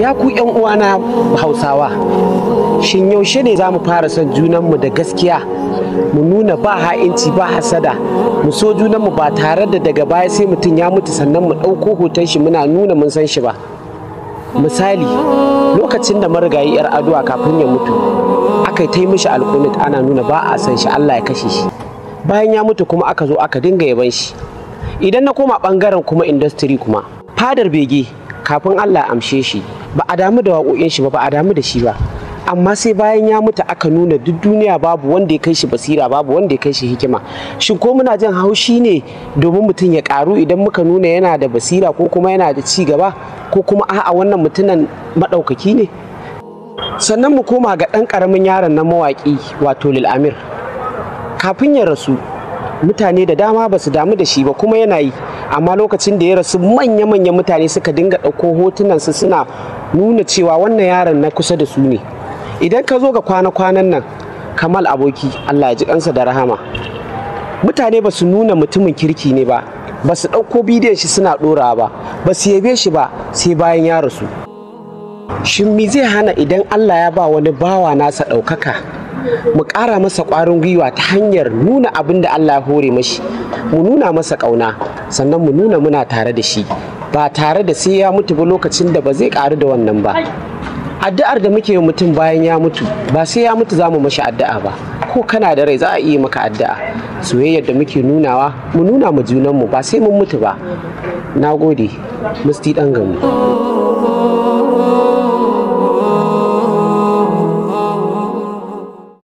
Ya ku 'yan uwana Hausawa, shin yaushe ne za mu fara son junanmu da gaskiya, mu nuna ba ha'inci ba hasada, mu so junanmu ba tare da daga baya sai mutum ya mutu sannan mu ɗauko hoton shi muna nuna mun san shi ba? Misali, lokacin da marigayi 'Yar Aduwa kafin ya mutu, aka yi ta mishi alkunut, ana nuna ba a san shi, Allah ya kashe shi. Bayan ya mutu kuma aka zo aka dinga yaban shi. Idan na koma bangaren kuma industry kuma, Fadar Bege, kafin Allah ya amshe shi ba a damu da waƙoƙin shi ba, ba a damu da shi ba, amma sai bayan ya mutu aka nuna duk duniya babu wanda ya kai shi basira, babu wanda ya kai shi hikima. Shin ko muna jin haushi ne domin mutum ya karu idan muka nuna yana da basira ko kuma yana da ci gaba, ko kuma a'a, wannan mutumin maɗaukaki ne? Sannan mu koma ga ɗan ƙaramin yaron na mawaƙi, wato Lil Amir. Kafin ya rasu mutane da dama ba su damu da shi ba, kuma yana yi, amma lokacin da ya rasu manya-manyan mutane suka dinga ɗauko hotunansu suna nuna cewa wannan yaron na kusa da su ne. Idan ka zo ga kwana-kwanan nan, Kamal Aboki, Allah ya ji kansa da rahama, mutane ba su nuna mutumin kirki ne ba, ba su ɗauko bidiyon shi suna ɗorawa ba, ba su yabe shi ba, sai bayan ya rasu. Shin me zai hana idan Allah ya ba wani bawa nasa ɗaukaka, mu ƙara masa ƙwarin gwiwa ta hanyar nuna abin da Allah ya hore mashi, mu nuna masa ƙauna, sannan mu nuna muna tare da shi, ba tare da sai ya mutu ba, lokacin da ba zai ƙaru da wannan ba? Addu'ar da muke yi mutum bayan ya mutu, ba sai ya mutu za mu mashi addu'a ba. Ko kana da rai za a iya maka addu'a. Soyayyar da muke nunawa, mu nuna mu junanmu ba sai mun mutu ba. Na gode, Musti Ɗan Gamu.